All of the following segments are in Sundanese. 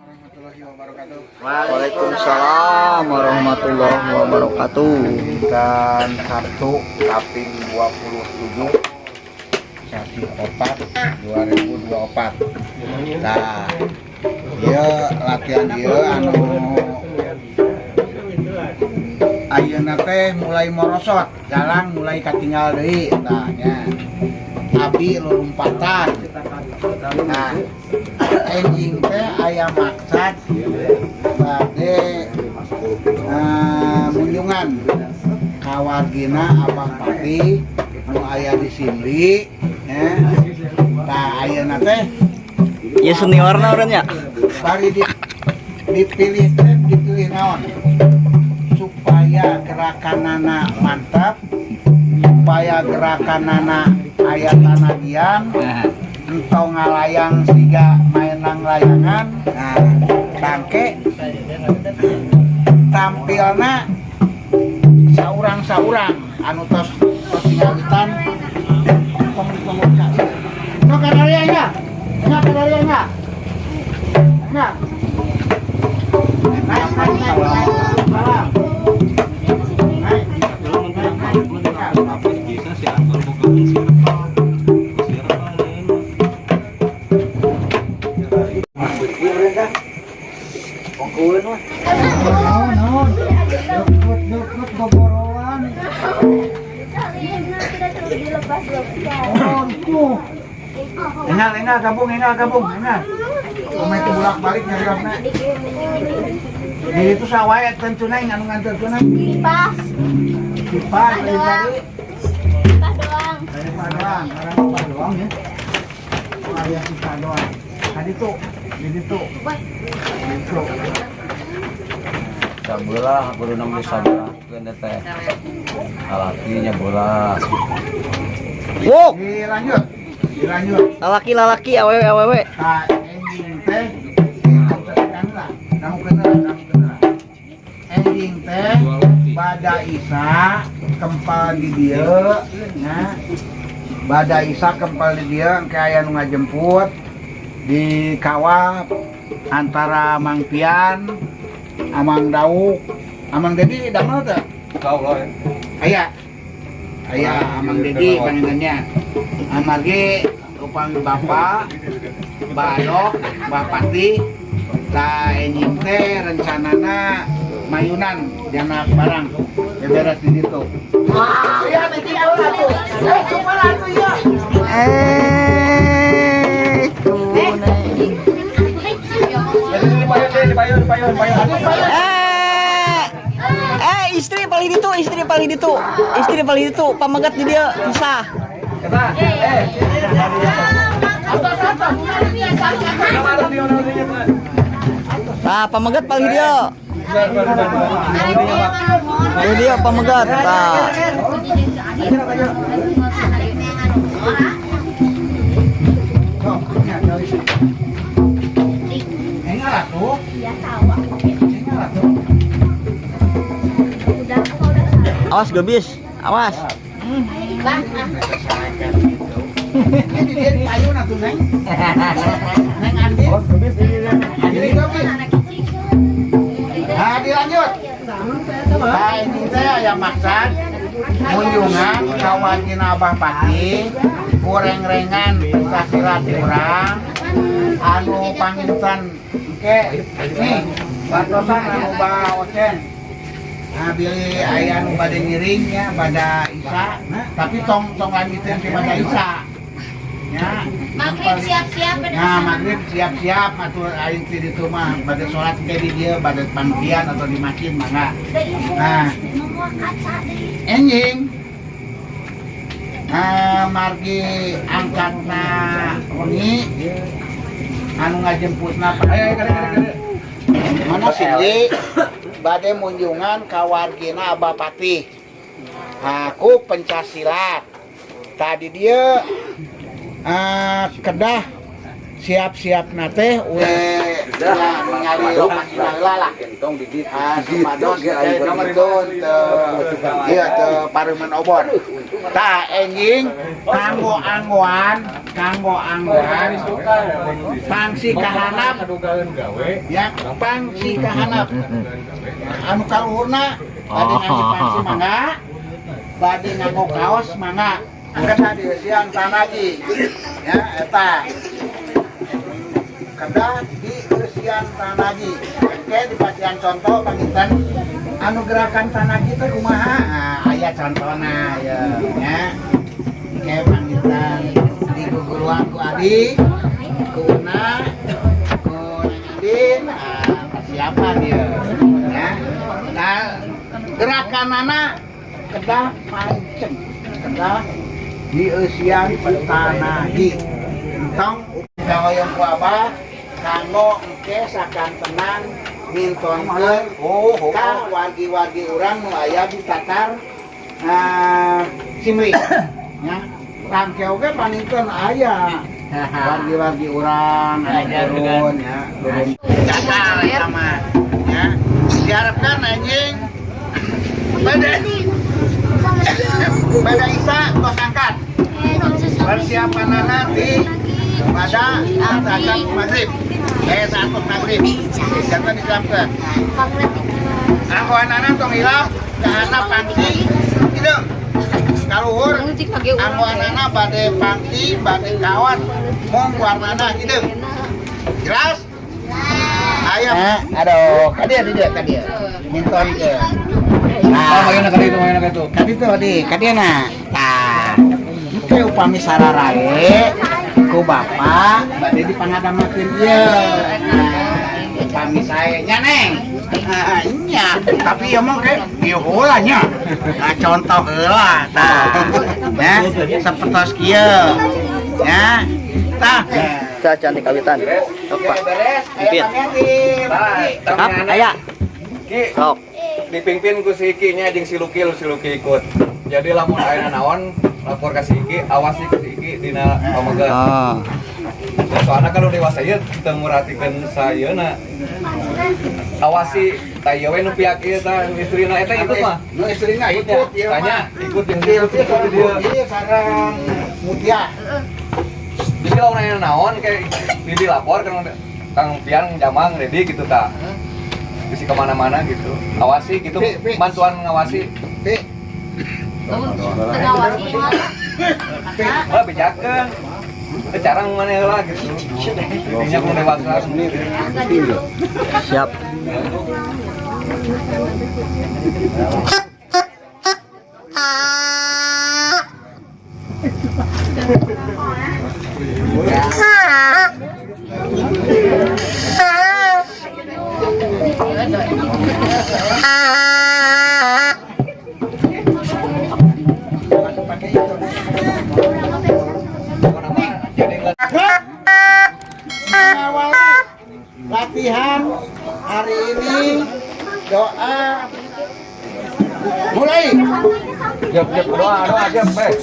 Warahmatullahi wabarakatuh. Waalaikumsalam warahmatullahi wabarakatuh. Dan Sabtu kaping 27 sasi 4 2024. Nah, ieu latihan ieu anu ayeuna teh mulai morosot, jalan mulai katinggal deui tah nya. Abi lulumpatan. Nah, enjing teh aya maksad bade munjungan kawargina Abang Papi nu aya di Sindi ya. Tah, ayeuna teh Ya, seniorna urang nya. Bari dipilih teh dipilih naon supaya gerakanana mantap, supaya gerakanana aya tanagian, entong ngalayang siga mainang layangan. Nah, bangke tampilna saurang-saurang anu tos tos ngawitan tong tong ka ieu. Sok kadaria nya. Nya kadaria nya. Nya. Naik, naik, naik, naik. Salam. Naik. Naik, naik. Bisa sih atur buka siapa siapa lain. Naon, naon. Dukut, dukut, boboroan. Oh, tuh. Engal, engal, gabung, engal, gabung, engal. Pemain itu bolak balik nyariosna. Di itu sawai tentu neng, anu nganter neng. Kipas. Kipas dari tadi. Kipas doang. Dari Pak doang, karena Pak doang ya. Oh, ayah kita doang. Tadi tuh, di situ. Gitu. Sabelah kudu nang disabelahkeun teh. Lalakinya bola. Wow, Dilanjut, dilanjut. Lalaki lalaki, awewe awewe. Nah, enjing teh, kan lah, dangukeun heula, dangukeun heula. Enjing teh bada Isa kempal di dieu nya. Bada Isa kempal di dieu, engke aya nu ngajemput di kawah antara Mang Pian, Amang Dauk, Amang Dedi damel teu? Insyaallah ya. Aya. Aya Amang Dedi pangintennya. Amargi upami Bapak Badok, Bapati ta enjing teh rencanana mayunan jana barang beberes di ditu. Iya, nanti atuh. Eh, coba atuh ya. Eh, tunai. Jadi payun deh, payun, payun, payun. Eh, eh, istri paling itu, istri paling itu, istri paling itu, pamegat di dia pisah. Eta, eh. Nah, pamegat paling dia. Itu dia pamegat. Nah. Sok, nya, jauh. Enggak atuh. Iya tahu aku. Enggak atuh. Udah, aku udah salah. Awas gebis, awas. Bang, ah. Ini dia di payun atuh, Neng. Neng Andi. Oh, habis ini dia. Ini gebis. Anak kecil. Nah, dilanjut. Nah, ini teh aya maksad kunjungan ka wargina Abah Pati, kureng-rengan pencak silat urang anu panginten engke nih bantosan anu Bah Ocen. Nah, bilih aya anu bade ngiring nya bada Isa, tapi tong tong lanjutin ti bada Isa. Ya. Maghrib siap-siap. Nah, maghrib siap-siap atuh aing ti ditu mah bade salat ke di dieu, bade panggian atau di masjid mangga. Nah. Enjing. Nah, margi angkatna wengi anu ngajemputna. Ayo, ayo, kade, kade, kade. Mana Cindy bade munjungan ka wargina Abah Patih. Aku pencak silat. Tadi dia kedah siap-siap nate we ya ningali pangina heula lah. Ah, supados teh itu teu ieu teu pareuman obor. Tah enjing kanggo anggoan pangsi kahanap ya, pangsi kahanap anu kaluhurna bade nganggo pangsi mangga, bade nganggo kaos mangga, kedah dieusian tanaji ya, eta kedah dieusian tanaji. Engke dipasihan contoh panginten anu gerakan tanaji teh kumaha. Nah, aya contona ya nya, engke panginten diguguruan ku Adi, ku Una, ku Neng Andin. Nah, persiapan dia ya. Nah, gerakanana kedah pancen, kedah dieusian tanaji. Entong kahoyong ku Abah kanggo engke sakantenan mintonkeun ka wargi-wargi urang nu aya di Tatar Simri nya. Rangke oge panginten aya wargi-wargi urang anu turun ya, turun gatal eta mah ya. Diharapkan anjing pada Isa tos angkat persiapan nanti pada saat maghrib, saat maghrib jangan disiapkan. Anggoan tong hilap kahana pangsi hideung kaluhur. Anggoanana bade pangsi bade kawan mong warnana hideung jelas. Ayam aduh, kadia di dia, kadia minton ke. Oh, mayona kali itu, mayona kali itu. Kadi tuh di kadia. Nah, tah engke upami sararae ku bapak bade dipangadamakeun ieu. Nah, upami sae nya, Neng. Ah, nya, tapi ieu mah ke ieu heula nya. Nah, contoh heula tah ya, sapertos kieu ya tah. Kita cantik kawitan. Sok, Pak. Beres aya Pipit. pamian di Cakap, aya. Ki, Sok. Dipimpin ku si Iki nya jeung si Luki, si Luki ikut. Jadi lamun aya naon lapor ka si Iki, awasi ku si Iki dina pamegat. Oh. Ya, soalnya kalau dewasa ieu teu nguratikeun sayeuna. Awasi tah ieu we nu pihak ieu tah nu istrina eta ikut mah. Nu istrina ikut ieu Tanya mah. ikut jeung Ieu ikut di dieu. ieu sareng Mutia. Jadi lamun aya naon kayak Bibi lapor kan Kang Pian Jamang Dedi gitu ta. Bisi kemana-mana gitu. Awasi gitu, Pi, pi. bantuan ngawasi. Pi, Tengawasi. pi. Wah, bejakeun. Teu carang mana heula gitu. Jadinya kudu dewasa. Siap. Pakai itu. Pokokna mah jadi nggak Mengawali latihan hari ini, doa mulai. Jep, jep, doa, doa, jep, eh.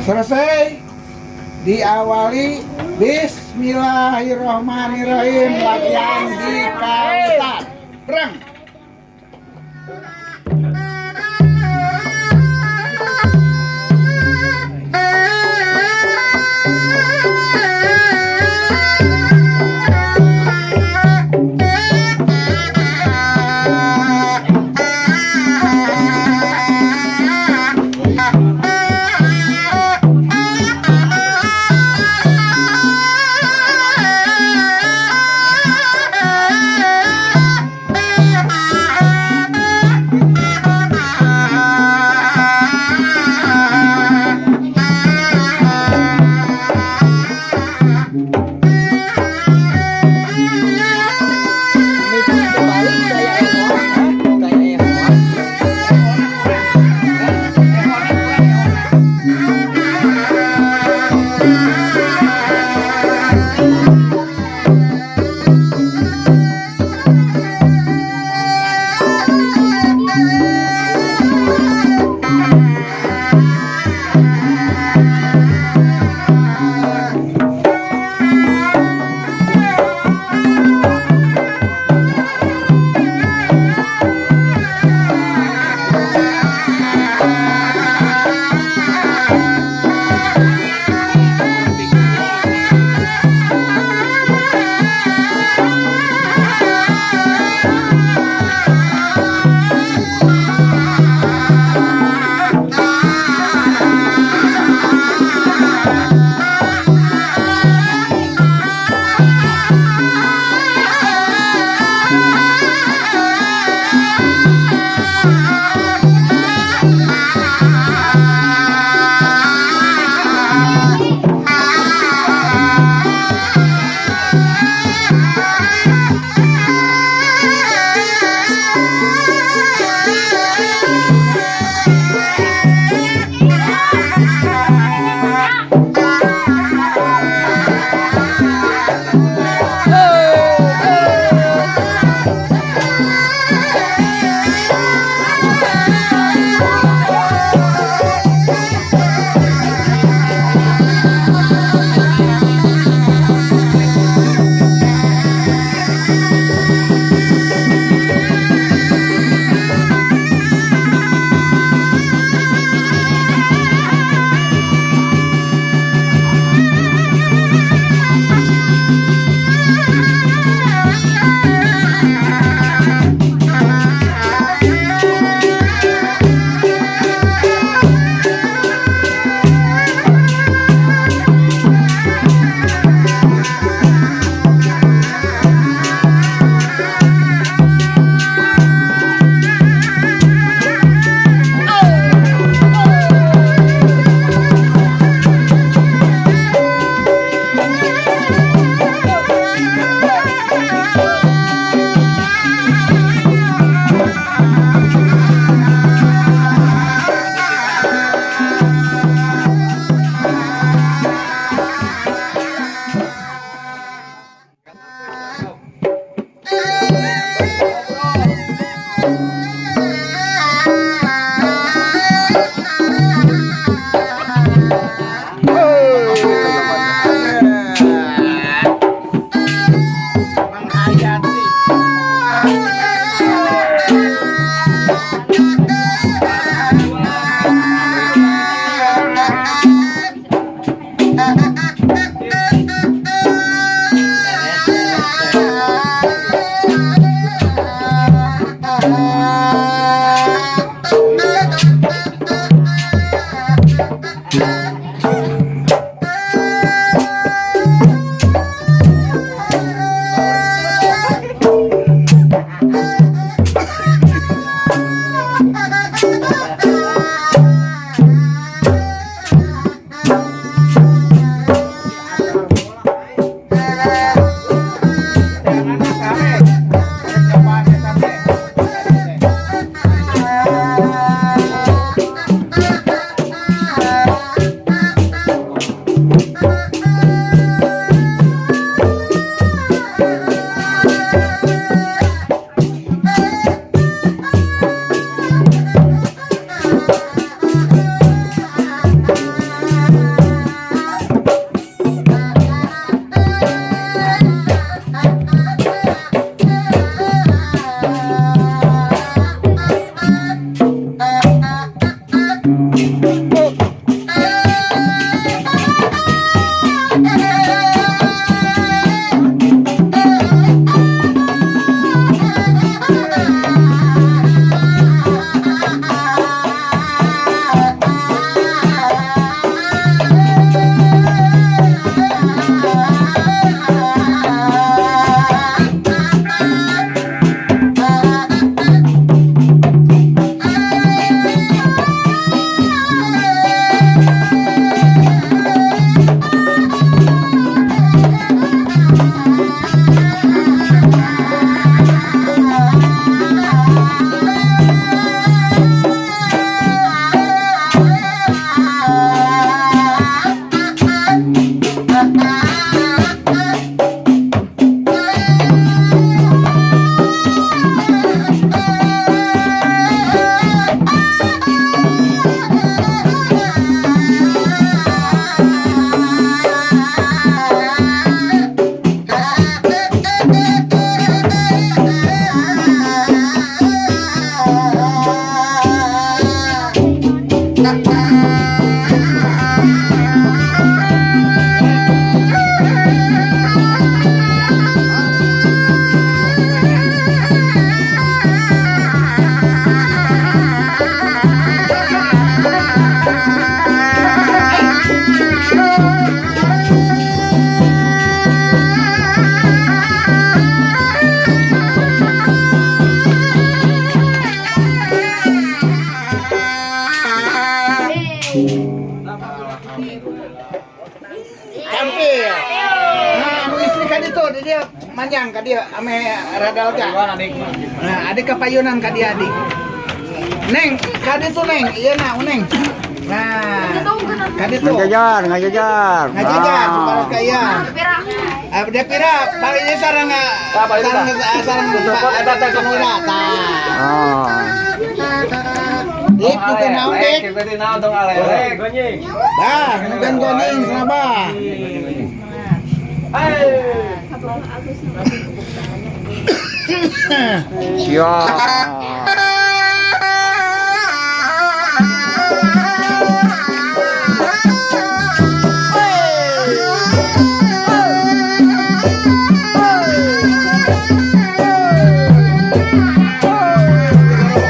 Selesai. Diawali Bismillahirrahmanirrahim, latihan di kawitan. Perang. dia manjang ka dia ame rada lega. Nah, adik kapayunan ka dia adik. Neng, ka ditu neng, ieu na uneng. Nah, ka ditu. Ngajajar, ngajajar. Ngajajar supaya kaya. Ah, dia pira, paling ieu sareng sareng sareng ada teh tah. Oh. Dik, bukan naon dik. Kita naon tong alelek. Bah, bukan goning sana bah. Siap.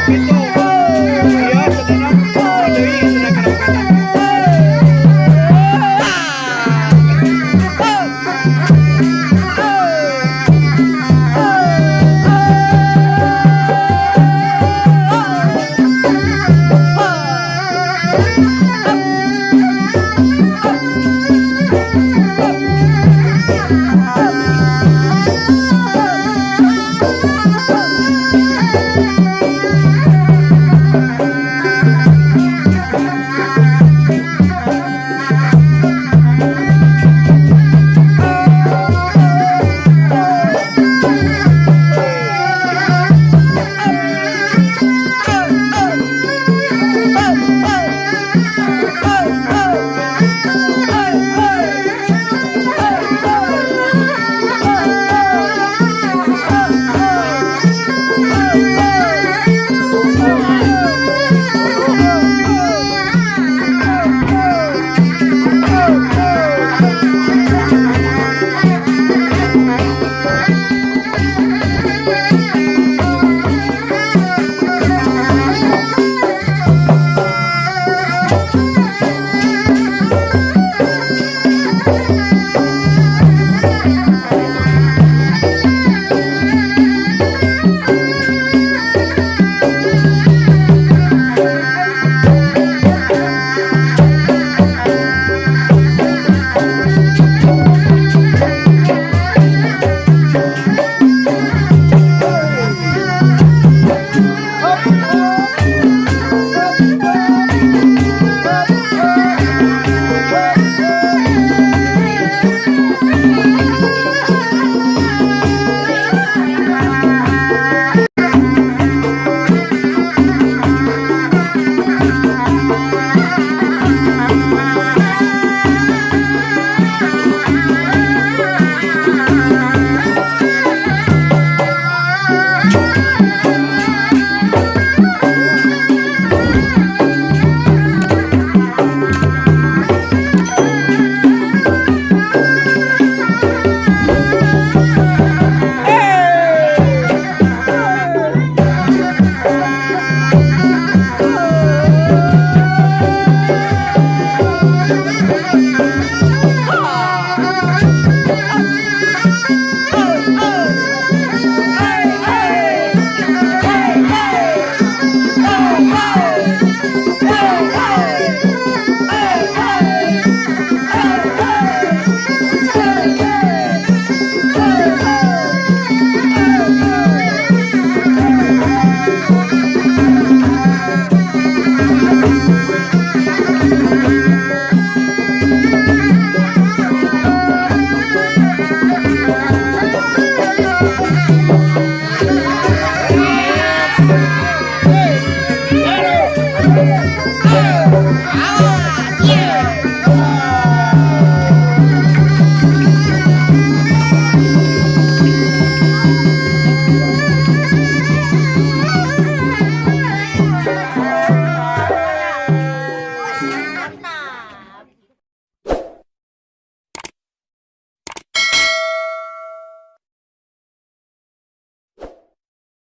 Itu. Iya, saudara. Deui, saudara kata. Ah!